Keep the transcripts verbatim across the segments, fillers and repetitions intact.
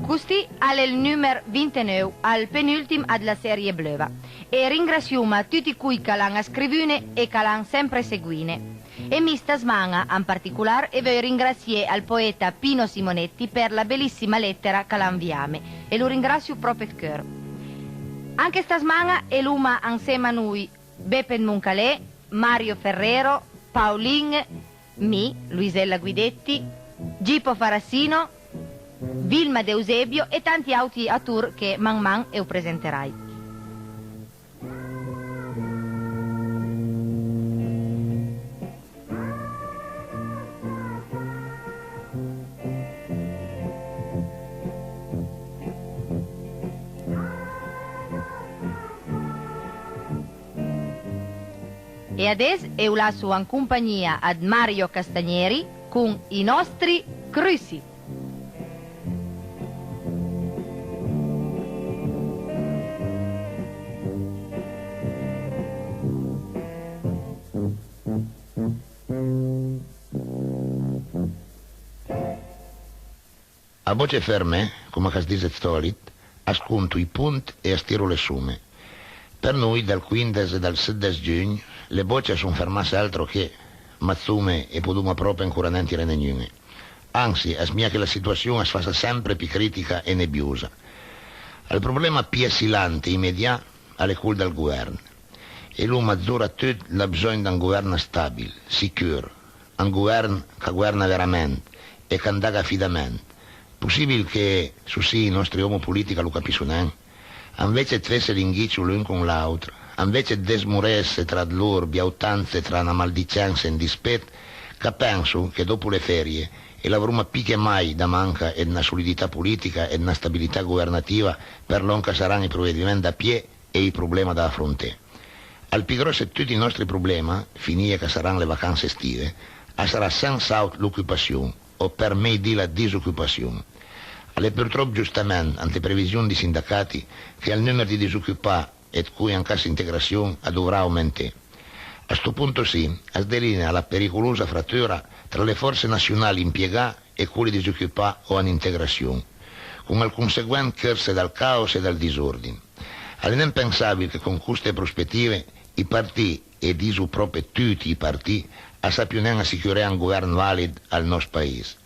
Custì a l'é ël nùmer vinteneuv, al penùltim ëd la serie bleuva, e ringrassioma tuti coj ch'a l'han scrivune e ch'a l'han sempre seguine. E mi sta sman-a, an particolar, e veuj ringrassié al poeta Pino Simonetti për la belissima lettera ch'a l'ha nviame, e lo ringrassio pròpe ëd cœur. Anche sta sman-a e l'oma ansema a noi Beppe Moncalé, Mario Ferrero, Paolin, mi, Luisella Guidetti, Gipo Farassino, Vilma D'Eusebio e tanti àutri ator che man man eu presenterai. E adess eu lasso an compagnia ëd Mario Castagneri con I nostri crussi. A bòce ferme, coma ch'as dis ëd sòlit, as conto ij pont e as tiro le some. Për noi, dal quindes e dal sëddes giugn, le bòce a son fermasse altro che, ma 'd some e podoma pròpe ancora nen tirene gnun-e. Ansi, a smija che la situassion as fassa sempre pì critica e nebiosa. Ël problema pì assilant e imedià a l'é col dal govern. E l'oma zoratut l'ha bzògn d'un govern stabil, sicur, un govern ch'a governa verament e ch'a 'ndaga afidament. Possibil che sossì ij nòstri òmo politic a lo capisso nen? Anvece ëd fesse l'inghiccio l'un con l'àutr, anvece ëd desmoresse tra 'd lor, biautandse tra na maldicensa e un dispet, ch'a penso che dòpo le ferie e l'avroma pì che mai da manca ëd na solidità politica e ëd na stabilità governativa për lòn ch'a saran ij provediment da pié e ij problema da afronté. Ël pì gròss ëd tuti ij nòstri problema, finìe ch'a saran le vacanse estive, a sarà sens'àut l'ocupassion, o për mej dì la disoccupassion. A l'é purtròp giustament, ant le prevision dij sindacati, che ël nùmer dij disoccupà e 'd coj an cassa integrassion a dovrà aumenté. A sto ponto sì, as delinea la pericolosa fratura tra le fòrse nassional impiegà e cole disoccupà o an integrassion, con ël conseguent chërse dal caos e dal disordin. A l'é nen pensabil che con coste prospetive ij partì, e diso pròpe tuti ij partì, a sappio nen assicuré un govern valid al nòst pais.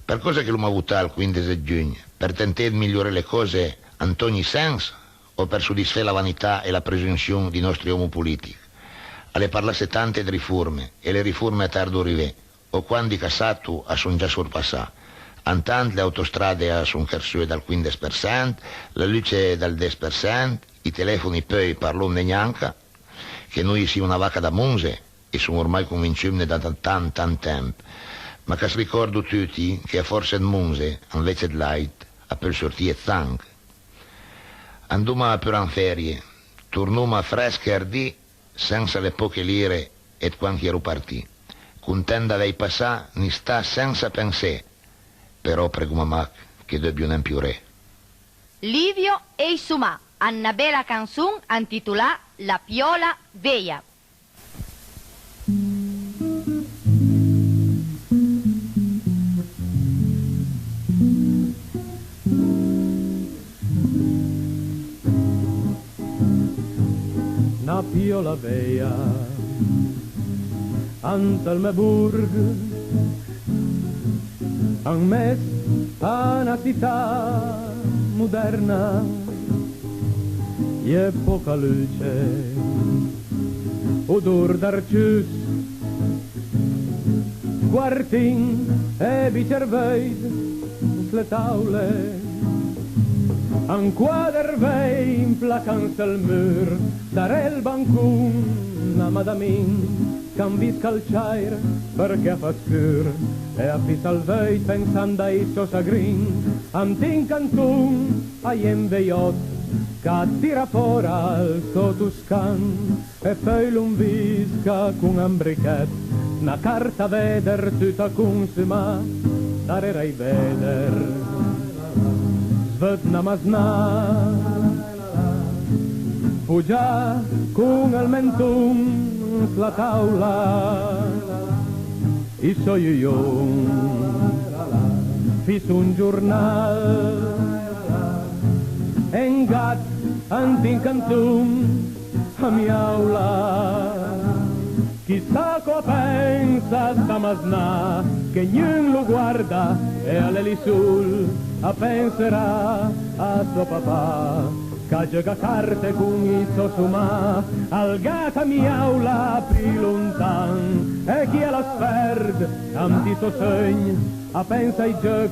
Për còsa che l'oma votà ël quindes ëd giugn? Për tenté ëd miglioré le còse ant ògni sens o për sodisfé la vanità e la presunsion dij nòstri òmo politic? A l'é parlasse tante ëd riforme, e le riforme a tardo rivé, o quandi ch'a sato a son già sorpassà. Antant le autostrade a son chërsue dal quindes për sent, la luce dal des për sent, ij telefoni peui parlomne gnanca, che noi i sio na vaca da monze, e son ormai convinsiumne da tant, tant temp, ma ch'as ricòrdo tuti che a fòrse ëd monze, anvece ëd làit, a peul sortì ëd sanch. Andoma pura an ferie, tornoma frèsch e ardì, sensa le pòche lire ëd quand ch'i ero partì. Content d'avèj passà n'istà sensa pensé, però pregoma mach che deubio nen pioré. Livio e ij so mà, an na bela canson antitolà La piòla veja. Na piòla veja ant ël me borgh, an mes a na sità moderna, i é pòca luce, odor d'arcius, quartin e bicer veujd s'le tàule, an quader vej implacà an sël mur, daré ël bancon na madamin ch'an visca ël ciàir përchè a fa scur, e a fissa ël veujd pensand ai sò sagrin, ant un canton a-i é un vejòt ch'a tira fòra ël sò toscan. E peui l'on visca con un brichèt na carta veder tuta consumà. Darera ij veder s'veud na masnà pogià con ël menton s'la tàula, ij sò jujon Lis un giornal, e un gat ant un canton a miaula. Chissà cò a pensa sta masnà, che gnun lo guarda e al è lì sol a pensarà a sò papà. Ch'a giöga carte con i sò somà, al gat a miaula pì lontan, e chi a l'as perd ant i sò sògn, a pensa ai giöch,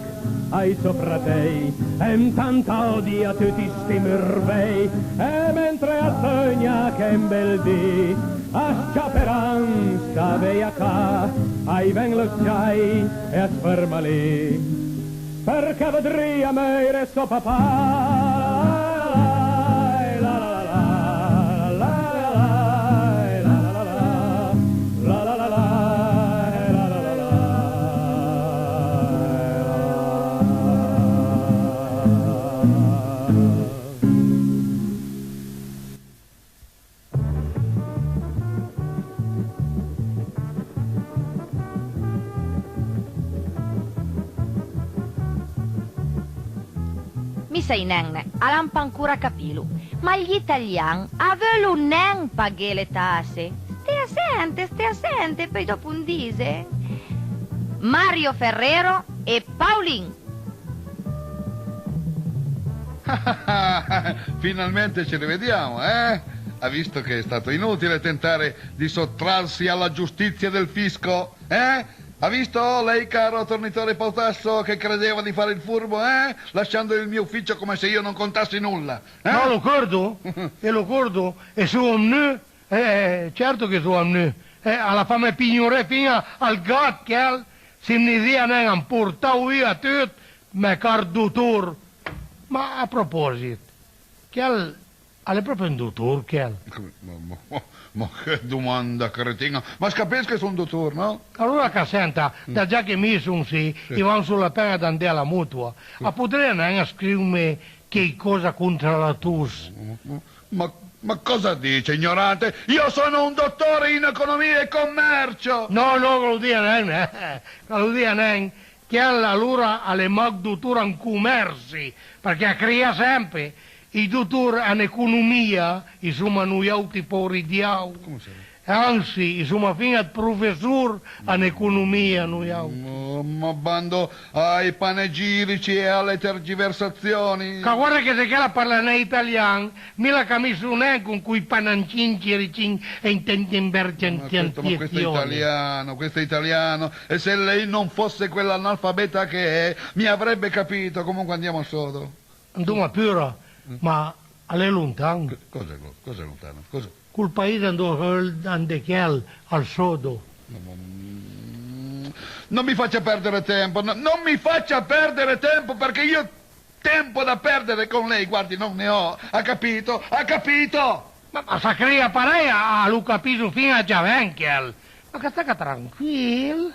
ai sò fratèi, e ant tanta òdi a tuti sti murvèi, e mentre a sògna che un bel dì a s-ciaperan sta veia ca, a-j ven lo s-ciai e as ferma lì. Përchè a vëdrìa mòire sò papà. Mi sai nen, a l'han pa ancora capilo, ma gli italian a veulo nen paghé le tase. Sté a sente, sté a sente, peui dòpo an dise. Mario Ferrero e Paolin. Finalmente ci rivediamo, eh? Ha visto che è stato inutile tentare di sottrarsi alla giustizia del fisco, eh? Ha visto lei, caro tornitore Pautasso, che credeva di fare il furbo, eh? Lasciando il mio ufficio come se io non contassi nulla, eh? No, lo cordo, e lo cordo, e so amnù, eh, certo che so amnù, eh, a l'ha fame pignoré fin-a al gat, chel, se ne dìa nen, a m'portavo via tut, mè car dotor. Ma a proposit, chel a l'é pròpi un dotor, chel? Ma, ma, ma, ma che domanda cretin-a! Ma as capìs che son dotor, no? Alora ch'a senta, da già che mi son sì, sì, i van solo a pen-a d'andé a la motoa. Sì. A podrìa nen scrivme cheicòsa contra la tos? Ma, ma, ma cosa dice, ignorante? Io sono un dottore in economia e commercio! No, no, ch'a lo dìa nen, eh, ch'a lo dìa nen. Chel alora a l'é mach dotor an comèrsi, përchè a crìa sempe. I dotor an economia i soma noiàutri pòvri diàu. Come se... Ansi, i soma fin-a 'd professor an economia noiàutri. Ma, ma bando ai panegirici e alle tergiversazioni. Ca guarda che se chel a parla nen italian, mi la camiso nen con coj panancin ciricin e intendin vergenti. Ma questo, ma questo è italiano, questo è italiano. E se lei non fosse quell'analfabeta che è, mi avrebbe capito. Comunque andiamo al sodo. Andoma pura, ma a l'é lontan. Cosa, cosa lontano? Cosa? Col paese andò andé chel al sodo. No, mm, non mi faccia perdere tempo, no, non mi faccia perdere tempo, perché io tempo da perdere con lei, guardi, non ne ho. Ha capito? Ha capito? Ma, ma s'a crìa parèj, a, a lo capiso fin-a già ven chel. Ma ch'a staga tranquil,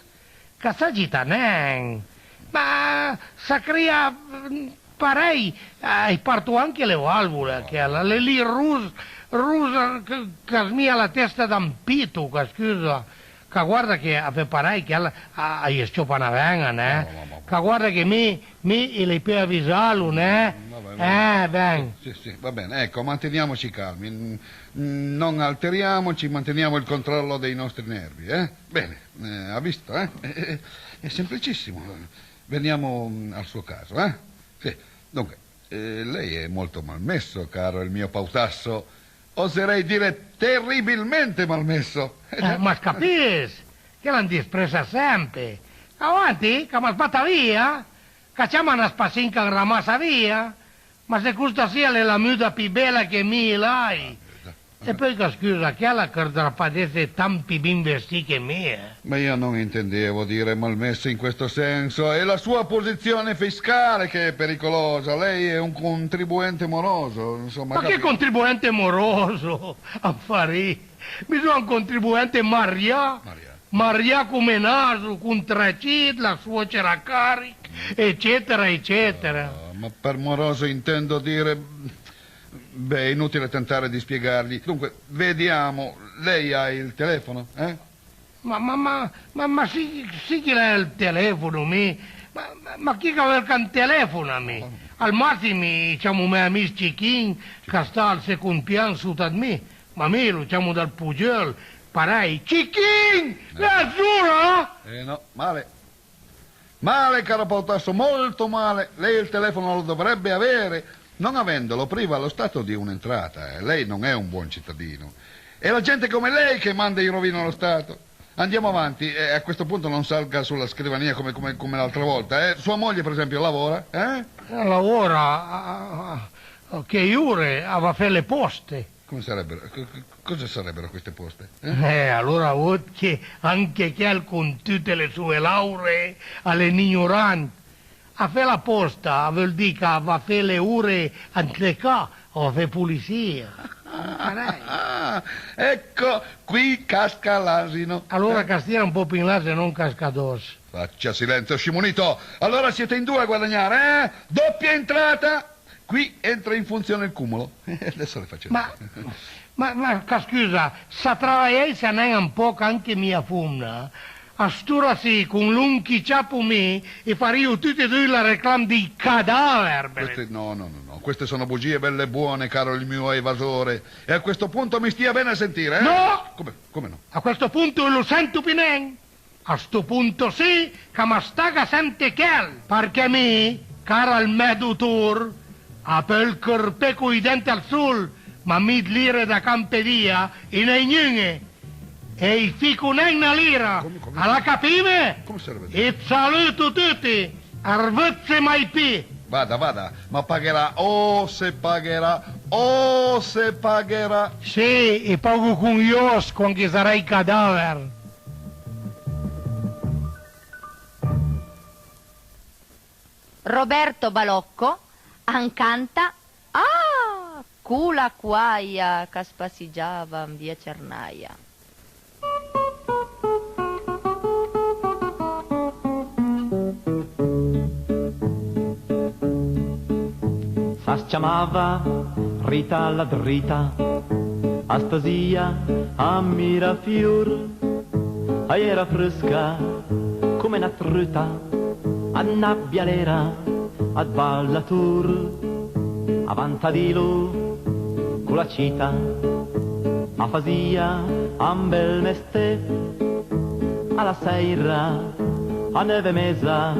ch'a s'agita nen. Ma s'a crìa, mm, parèj, a-j parto anche le valvole, a chel, a l'é lì ros, ros, ch'a smija la testa d'un pito, ch'a scusa. Ca guarda che a fé parèj, chel a, a-j s-ciopa na ven-a, né? No, ma, ma, ma. Ca guarda che mi, mi i l'hai pé avisalo, né? Mm, va bene, va bene. Eh, ben. Sì, sì, sì, va bene. Ecco, manteniamoci calmi. Mm, non alteriamoci, manteniamo il controllo dei nostri nervi, eh? Bene, eh, ha visto, eh? È, è, è semplicissimo. Veniamo, mm, al suo caso, eh? Sì. Dunque, eh, lei è molto malmesso, caro il mio Pautasso. Oserei dire terribilmente malmesso. Eh, ma capis? Chel a 'm dispresa sempe. Avanti, ch'a m'as bata via, ch'a ciama na spasin ch'a 'm ramassa via. Ma se costa sì a l'é la muda pì bela che mi i l'hai. E peui ch'a scusa, chel a ch'ël drà pa d'esse tant pì bin vestì che mi, eh. Ma io non intendevo dire malmesso in questo senso, è la sua posizione fiscale che è pericolosa. Lei è un contribuente moroso, insomma, capi-. Ma che contribuente moroso? A 'm fa ri. Mi son un contribuente marià. Marià. Marià come naso, con tre cit, la suocera a caric, eccetera, eccetera. Ah, ma per moroso intendo dire... Beh, è inutile tentare di spiegargli. Dunque, vediamo, lei ha il telefono, eh? Ma, ma, ma, ma, ma sì, sì che l'hai ël telefono, mi, Ma, ma, ma chi ch'a völ ch'am telefona a mi? Al massim i ciamo mè amis Cichin, ch'a sta al second pian sota ëd mi. Ma mi lu ciamo dal pogieul, parèj. Cichin! Eh. L'é zura? Eh no, male. Male, caro Pautasso, molto male. Lei il telefono lo dovrebbe avere. Non avendolo, priva lo Stato di un'entrata, eh. Lei non è un buon cittadino. È la gente come lei che manda in rovina lo Stato. Andiamo avanti, e a questo punto non salga sulla scrivania come, come, come l'altra volta, eh. Sua moglie, per esempio, lavora, eh? Lavora, a, a, a che ore? A va fé le poste. Come sarebbero, co-, co-, cosa sarebbero queste poste, eh? Eh, alora vòt che anche chel con tute le soe lauree a l'é n'ignorant. A fé la posta a veul dì ch'a va fé le ore ant le ca, a va fé polisia. Parèj. Ecco, qui casca l'asino. Alora ch'a stira un pò pì in là, se no am casca adòss. Faccia silenzio, scimunito! Allora siete in due a guadagnare, eh? Doppia entrata! Qui entra in funzione il cumulo. Adesso le faccio Ma, vedere. ma, ma, ca scusa, s'a travaièissa nen un pòch anche mia fomna, a st'ora sì, con lòn ch'i ciapo mi, i farìo tuti e doi la reclam dij cadaver, Queste, no, no, no, no, queste sono bugie belle e buone, caro il mio evasore. E a questo punto mi stia bene a sentire, eh? No! Come, come no? A questo punto lo sento pì nen. A sto punto sì ch'a ma staga a sente chel, parché mi, cara al mè dotor, a peul cërpé coi dent al sol, ma mi ëd lire da campé via i n'hai gnun-e. E i fico nen na lira. Come, come? A l'ha capime? Come sarebbe? I saluto tuti, arvëdse mai pì. Vada, vada, ma pagherà, oh, se pagherà, oh, se pagherà. Sì, i pago con j'òss quand ch'i sarà ij cadaver. Roberto Balocco, Ancanta, ah, cola quaia ch'a spassigiava an via Cernaia. S'a s-ciamava Rita la drita, a stazìa a Mirafior, a j'era frësca come na truta, a n'abia l'era ëd balla ator, avant a dilo cola cita, a fasìa un bel mesté, a la sèira a neuv e meza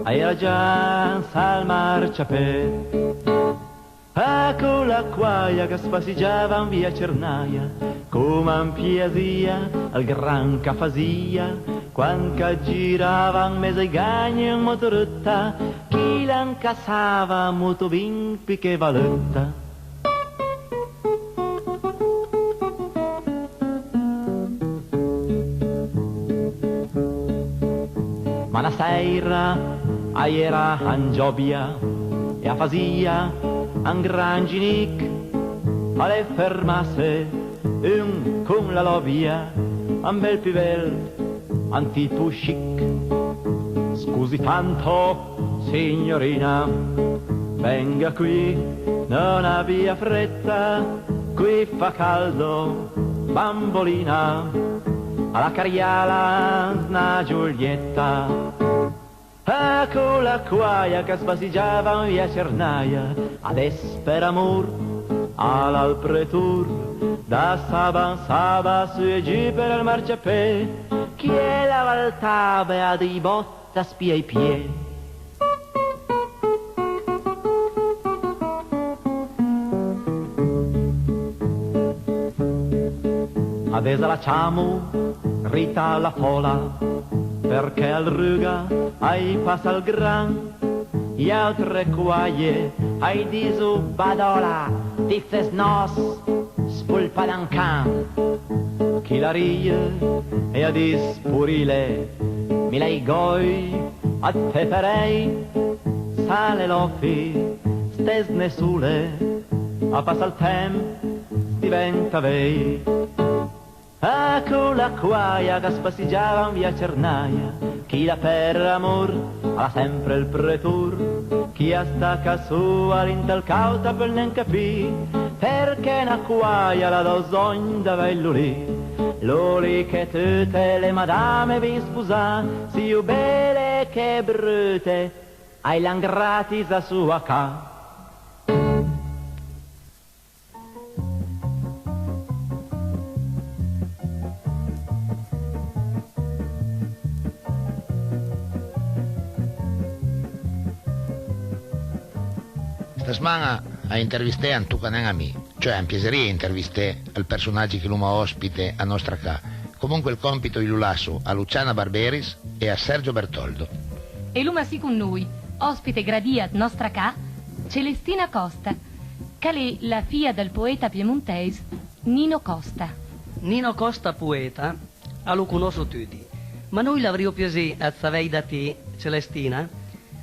a j'era già ansal marciapé. A cola quaia ch'a spassigiava an via Cernaia, coma am piasìa ël gran ch'a fasìa, quand ch'a girava an mez ai gagn an motorëtta, chi la ancassava motobin pì che valëtta. Ma na sèira a j'era an giòbia e a fasìa un gran ginich, a l'é fermasse un con la lòbia, un bel pì bel, un tipo chic. Scusi tanto, signorina, venga qui, non abbia fretta, qui fa caldo, bambolina, a la cariala na giulietta. A cola quaia ch'a spassigiava an via Cernaia, a dess per amor a l'al pretor, da saba an saba, su e giù per ël marciapé, chi a la valtava a dij bòt a spia ij pié. Adess a la ciamo Rita la fòla, përchè al ruga, a-j passa ël gran. J'àutre quaie a-j diso: badòla, ti ses nòst, spolpa d'un can. Chila a rije e a dis: porile, mi l'hai gòj ëd fé parèj. S'a l'é lòfi, stessne sole, a passa ël temp, as diventa vej. A cola quaia ch'a spassigiava an via Cernaia, chila për amor a l'ha sempre ël pretor, chi a sta ca soa lì ant ël càut a peul nen capì, përchè na quaia a l'ha bzògn d'avèjlo lì. Lo lì che tute le madame vin sposà, sio bele Che brute, a-i l'han gratis a soa ca. Sta sman-a a intervisté a 'm toca nen a mi, cioè a 'm piaserìa intervisté ël përsonagi che l'oma òspite a Nòstra Ca. Comunque ël còmpito i lo lasso a Luciana Barberis e a Sergio Bertoldo. E l'oma sì con noi, òspite gradìa ëd Nòstra Ca, Celestina Costa, ch'a l'é la fija dël poeta piemontèis Nino Costa. Nino Costa poeta, a lo conòsso tuti, ma noi l'avrìo piasì ëd savèj da ti, Celestina,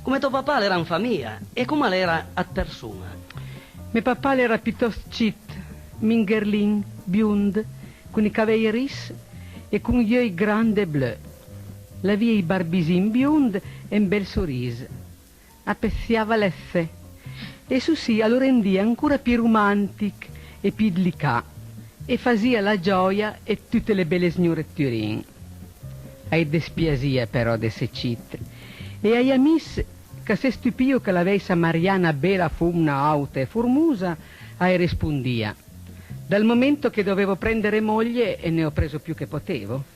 come tò papà a l'era an famija e come a l'era ëd përson-a. Me papà a l'era piutòst cit, mingherlin, biond, con ij cavèj ris e con j'euj grand e bleu. L'avìa ij barbisin biond e un bel soris. A pessiava lessé. E sossì a lo rendìa ancora pì romàntich e pì dlicà, e fasìa la giòia ëd tute le bele sgnore ëd Turin. A-j despiasìa però d'esse cit, e a-j amis ch'a se stupìo ch'a l'avèissa marià na bela fomna àuta e formosa, a-j respondìa: Dal momento che dovevo prendere moglie e ne ho preso più che potevo.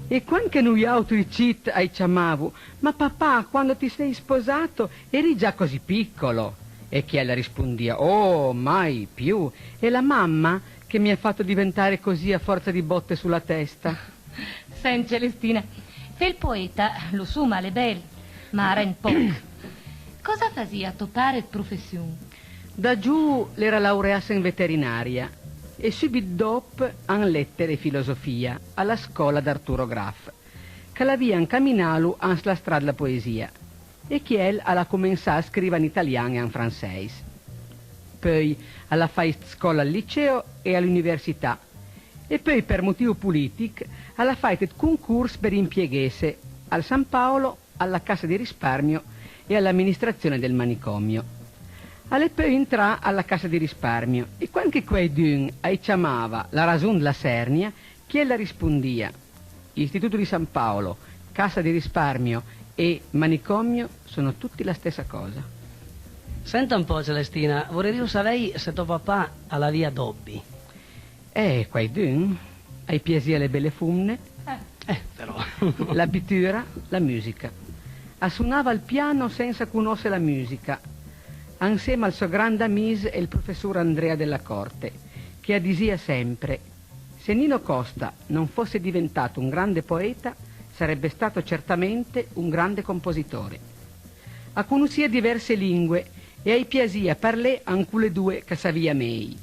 E quand che noiàutri cit a-j ciamavo: "Ma papà, quando ti sei sposato eri già così piccolo?" E chiel a respondìa: "Oh, mai più! È la mamma che mi ha fatto diventare così a forza di botte sulla testa." Sent, Celestina, fé ël poeta, lo soma, a l'é bel, ma a rend pòch. Còsa a fasìa tò pare ëd profession? Da giovo l'era laureasse an veterinaria e sùbit dòp an lettere e filosofia a la scòla d'Arturo Graf, ch'a l'avìa ancaminalo an sla strada dla poesìa, e chiel a l'ha comensà a scrive an italian e an fransèis. Peui a l'ha fàit scòla al liceo e a l'università, e peui, për motiv polìtich, a l'ha fàit ëd concors për impieghesse al San Paolo, a la Cassa di Risparmio e a l'amministrazione del manicomio. A l'é peui intrà a la Cassa di Risparmio, e quand che quaidun a-j ciamava la rason dla sèrnia, chiel a respondìa: "Istituto di San Paolo, Cassa di Risparmio e manicomio sono tutti la stessa cosa." Sent un po', Celestina, vorerìo savèj se tò papà a l'avìa d'hobby. Eh, quaidun. A-j piasìa le bele fomne, eh, però, la pittura, la musica. A sonava ël piano sensa conòsse la musica, ansema al sò grand amis, ël professor Andrea Della Corte, che a disìa sempre: "Se Nino Costa non fosse diventato un grande poeta, sarebbe stato certamente un grande compositore." A conossìa diverse lingue e a-j piasìa parlé an cole doe ch'a savìa mej,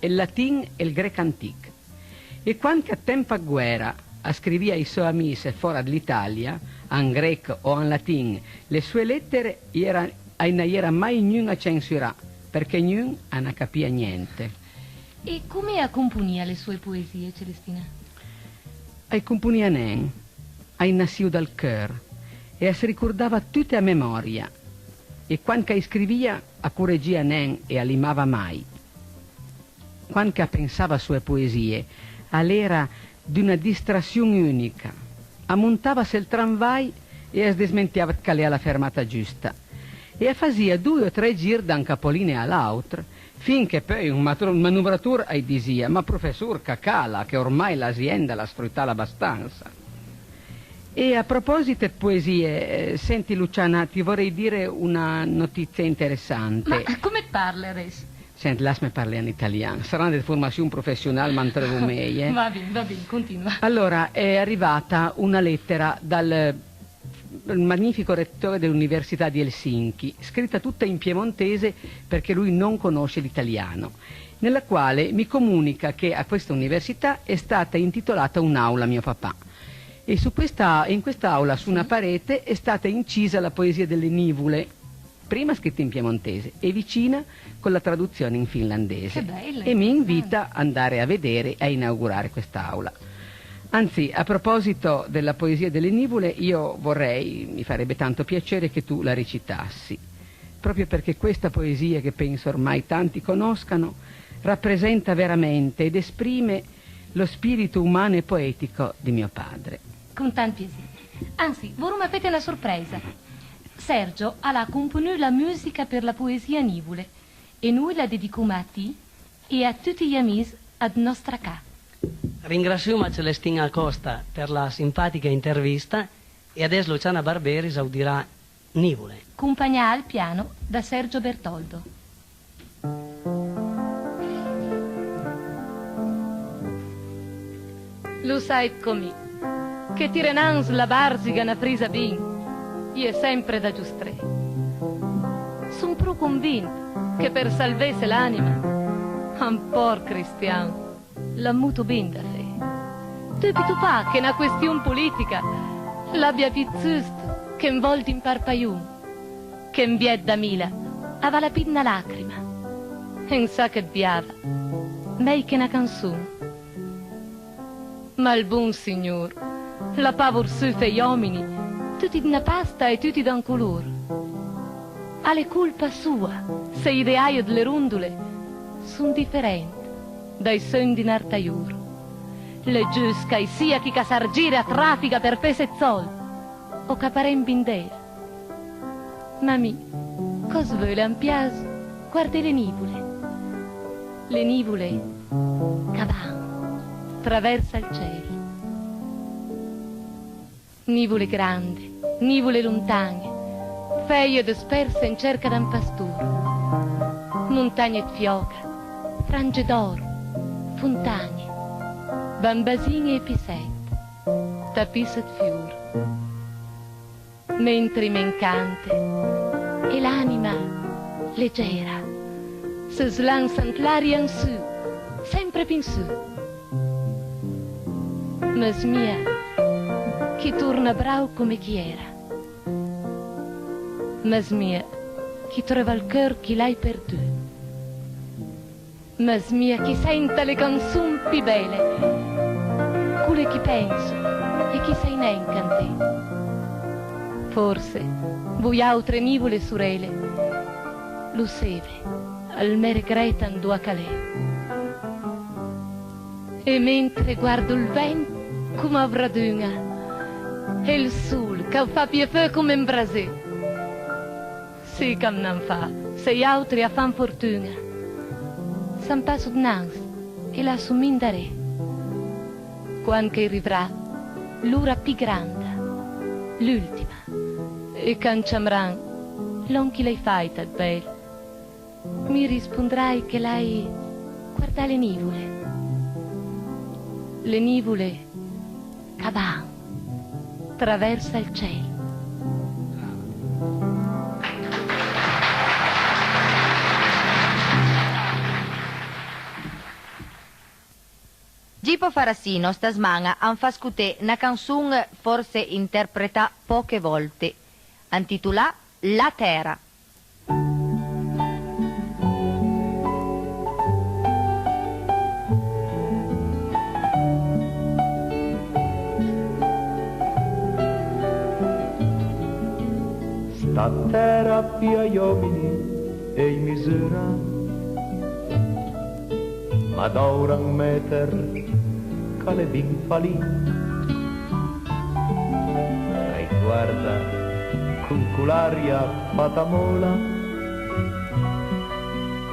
ël latin e ël grech antich. E quand ch'a temp ëd guèra a scrivìa ai sò amis fòra dl'Italia, an grech o an latin, le soe lettere, i era, a-i na-i era mai gnun a censurà, përchè gnun a na capìa gnente. E come a componìa le soe poesìe, Celestina? A-j componìa nen, a-j nassìo dal cheur, e as ricordava tute a memòria, e quand ch'a-j scrivìa a corregìa nen e a limava mai. Quand ch'a pensava a soe poesìe, a l'era d'una distrassion unica. A montava sël tramvaj e as desmentiava ëd calé a la fermata giusta. E a fasìa doe o tre gir da un capoline a l'àutr, fin che peui un matro-, un manovrator a-j disìa: "Ma professor, cacala, che ormai l'azienda l'ha sfruttala abastansa." E a proposit ëd poesìe, eh, senti, Luciana, ti vorrei dire una notizia interessante. Ma come parleresti? Sent, lassme parlé an italian. Sarà una deformassion professional, ma 'm treuvo mej, eh. Va ben, va ben, continua. Allora, è arrivata una lettera dal, eh, magnifico rettore dell'Università di Helsinki, scritta tutta in piemontese perché lui non conosce l'italiano, nella quale mi comunica che a questa università è stata intitolata un'aula a mio papà. E su questa, in quest'aula, su una parete, è stata incisa la poesia delle nivole, prima scritta in piemontese e vicina con la traduzione in finlandese, che bella, e mi invita ad andare a vedere e a inaugurare quest'aula. Anzi, a proposito della poesia delle nivole, io vorrei, mi farebbe tanto piacere che tu la recitassi, proprio perché questa poesia, che penso ormai tanti conoscano, rappresenta veramente ed esprime lo spirito umano e poetico di mio padre. Con tant piasì. Ansi, voroma fete na sorprèisa. Sergio al à componù la mùsica për la poesìa Nìvole e noi la dedicoma a ti e a tuti j'amis ëd nòstra ca. Ringrasioma Celestin Acosta për la simpatica intervista e adess Luciana Barberis a u dirà Nìvole. Compagnà al piano da Sergio Bertoldo. Lo sait co mi, che tiré nanz la barziga na frisa bin, j'é sempre da giostré. Son pro convint che për salvesse l'ànima, a un pòr cristian, l'ha motobin da fé. Dubito pa che na question politica l'abia pì 'd sust che un vòl d'imparpajon, che un bièt da mila a vala pì 'd na lacrima, e un sach ëd biava mèi che na canson. Ma ël bon Signor l'ha pa vorsù fé j'òmini tuti d'na pasta e tuti d'un color. A l'é colpa soa se j'ideaj ëd le rondole son diferent dai seugn di n'àrta jor. L'é giust ch'a-i sia chi ch'a s'argira e a trafiga për fesse 'd sòld o ch'a paré un bindel. Ma mi, còs veule, am pias guardé le nìvole. Le nìvole ch'a van travers al cel. Nìvole grande, nìvole lontan-e, fèie dësperse an cerca d'un pastor. Montagne 'd fiòca, frange d'òr, fontan-e, bambasin-e e pissèt, tapisse 'd fior. Mentre i m'encante, e l'ànima legera se slansa ant l'aria an su, sempre pì an su. M'smija ch'i torna brau come ch'i era. M'smija ch'i treuva ël cheur ch'i l'hai perdù. M'smija ch'i senta le canson pì bele, cole ch'i penso e ch'i sai nen canté. Forse vojàutre nìvole sorele lo seve ël mè regrèt andoa ch'a l'é. E mentre guardo ël vent com'a vradun-a e ël sol ch'a fa pié feu come un brasé, sì ch'am n'an fa, se j'àutri a fan fortun-a. S'am passo dnans e lasso mi andaré. Quand ch'a-i rivrà l'ora pì granda, l'ùltima, e ch'an ciamran lòn ch'i l'hai fàit ëd bel, mi rispondrai che l'hai guardà le nìvole. Le nìvole ch'a van travers al cel. Gipo Farassino, sta sman-a, am fa scoté na canson forse interpretà pòche vòlte, antitolà La tèra. Sta tèra pija j'òmini e i misura, ma daura un meter ch'a l'é bin falì. A-i guarda con col'aria fata mòla,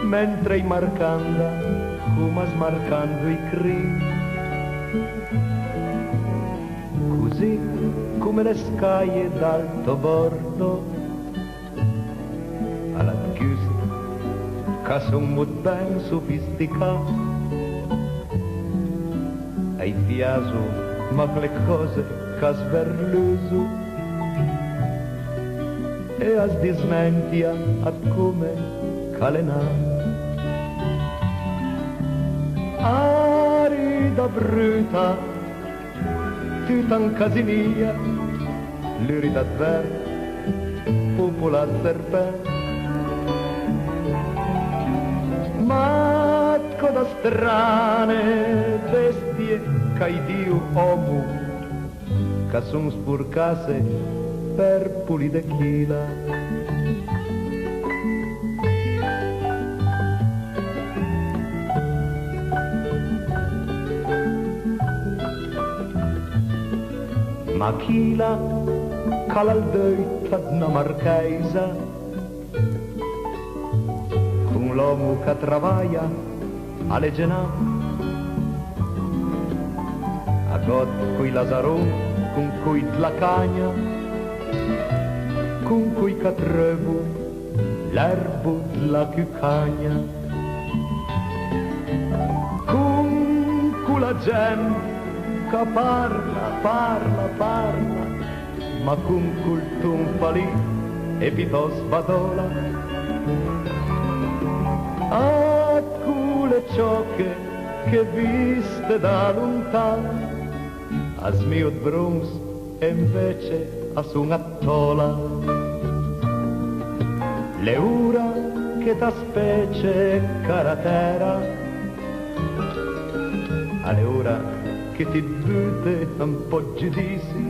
mentre i marcanda coma smarcando i cri. Così come le scaje dal tò bòrdo, a l'ha 'd gust ch'a son mot ben sofisticà. A-i piaso mach le còse ch'a sverluso e as dismentia 'd come ch'a l'é nà. Arida bruta, tuta an casinìa, lurida 'd vert, popolà 'd serpent. Ma 'd còda strane, bestie ch'a-i dìo òmo, ch'a son sporcasse për polì de chila. Ma chila Al a ël deuit ëd na marchèisa, con l'òmo ch'a travaja a l'é genà. A gòt coj lazaron, con coj dla cagna, con coj ch'a treuvo l'erbo dla cucagna. Con cola gent ch'a parla, parla, parla, ma con col ton falì e pitòst badòla. A cole ciòche che viste da lontan a smio ëd bronz e anvece a son ëd tòla. L'é ora che t'aspece, cara tèra, a l'é ora che ti bute un pò ëd giudissi.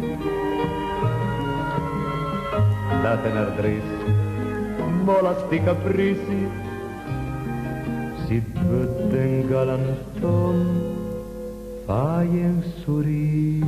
Date n'ardress, mòla sti caprissi, si bute un galanton, faje un sorì.